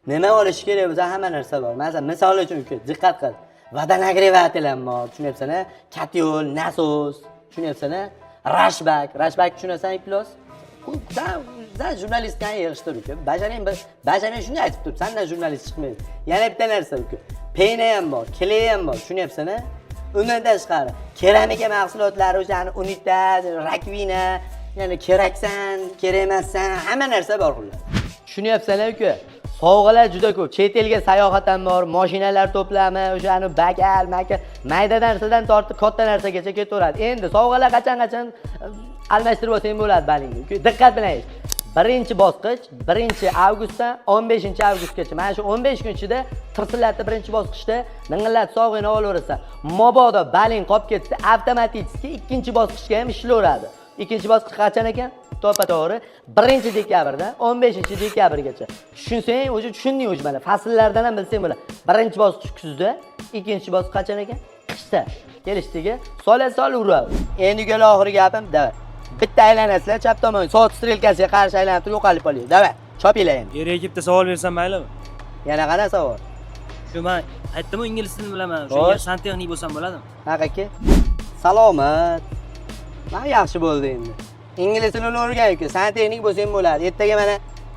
Nima olish kerak bo'lsa, hamma narsa bor. Masalan, misol uchun, uka, diqqat qil. Водонагреватель ham bor, tushunyapsan a? Котёл, nasos, tushunyapsan a? Rashbak, rashbak tushunasan, iflos. San jurnalistdan yig'ishtir, uka. Bajaring bir, bajaring, shunday aytib turib, sandan jurnalist chiqmaydi. Yana bitta narsa, uka. Пена ham bor, клей ham bor, tushunyapsan a? Undan tashqari, keramika mahsulotlari, o'shani unitaz, раковина, ya'ni keraksan, kerak emassan, hamma narsa bor xullas. Tushunyapsan, uka? Sovg'alar juda ko'p. Chet elga sayohat ham bor, mashinalar to'plami, o'shani bakal, makal, mayda narsadan tortib katta narsagacha ketaveradi. Endi sovg'alar qachon-qachon almashtirib olsang bo'ladi balingni. Uka, diqqat bilan eshit. Birinchi bosqich 1-avgustdan 15-avgustgacha. Mana shu 15 kun ichida tirsillatni birinchi bosqichda ding'illatib sovg'angni olaverasan. Mabodo baling qolib ketsa, avtomatik ikkinchi bosqichga ham ishlayveradi. Ikkinchi bosqich qachon ekan? To'ppa to'g'ri 1-dekabrdan 15-dekabrgacha. Tushunsang, o'zi tushunding o'zi mana. Fasllardan ham bilsang bo'ladi. Birinchi bosqich kuzda, ikkinchi bosqich qachon ekan? Qishda. Kelishdiki? Sola sol uradi. Endi ukalar, oxirgi gapim, давай. Bitta aylanasizlar chap tomon, soat strelkasiga qarshi aylanib turib yo'qolib qolaylik. Давай, chopinglar endi. Yerga bitta savol bersam maylimi? Yana qanaqa savol? Shu man aytdimu, ingliz tilini bilaman. Xo'sh. O'sha santexnik bo'lsam bo'ladimi? Haqiki. Salomat. Mana yaxshi bo'ldi endi. Ingliz tilini o'rgan, uka, santexnik bo'lsang bo'ladi. Ertaga mana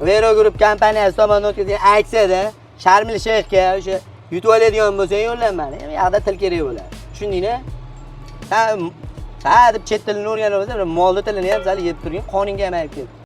Vero Group kompaniyasi tomonidan o'tkazilgan aksiyada Sharmil Sheyxga o'sha yutib oladigan bo'lsang, yo'llanmani. Bu yoqda til kerak bo'ladi. Tushundingmi? San ha deb chet tilini o'rganib olsa, molni tilini ham sal yeb turgin, qoningga ham ayib ketdi.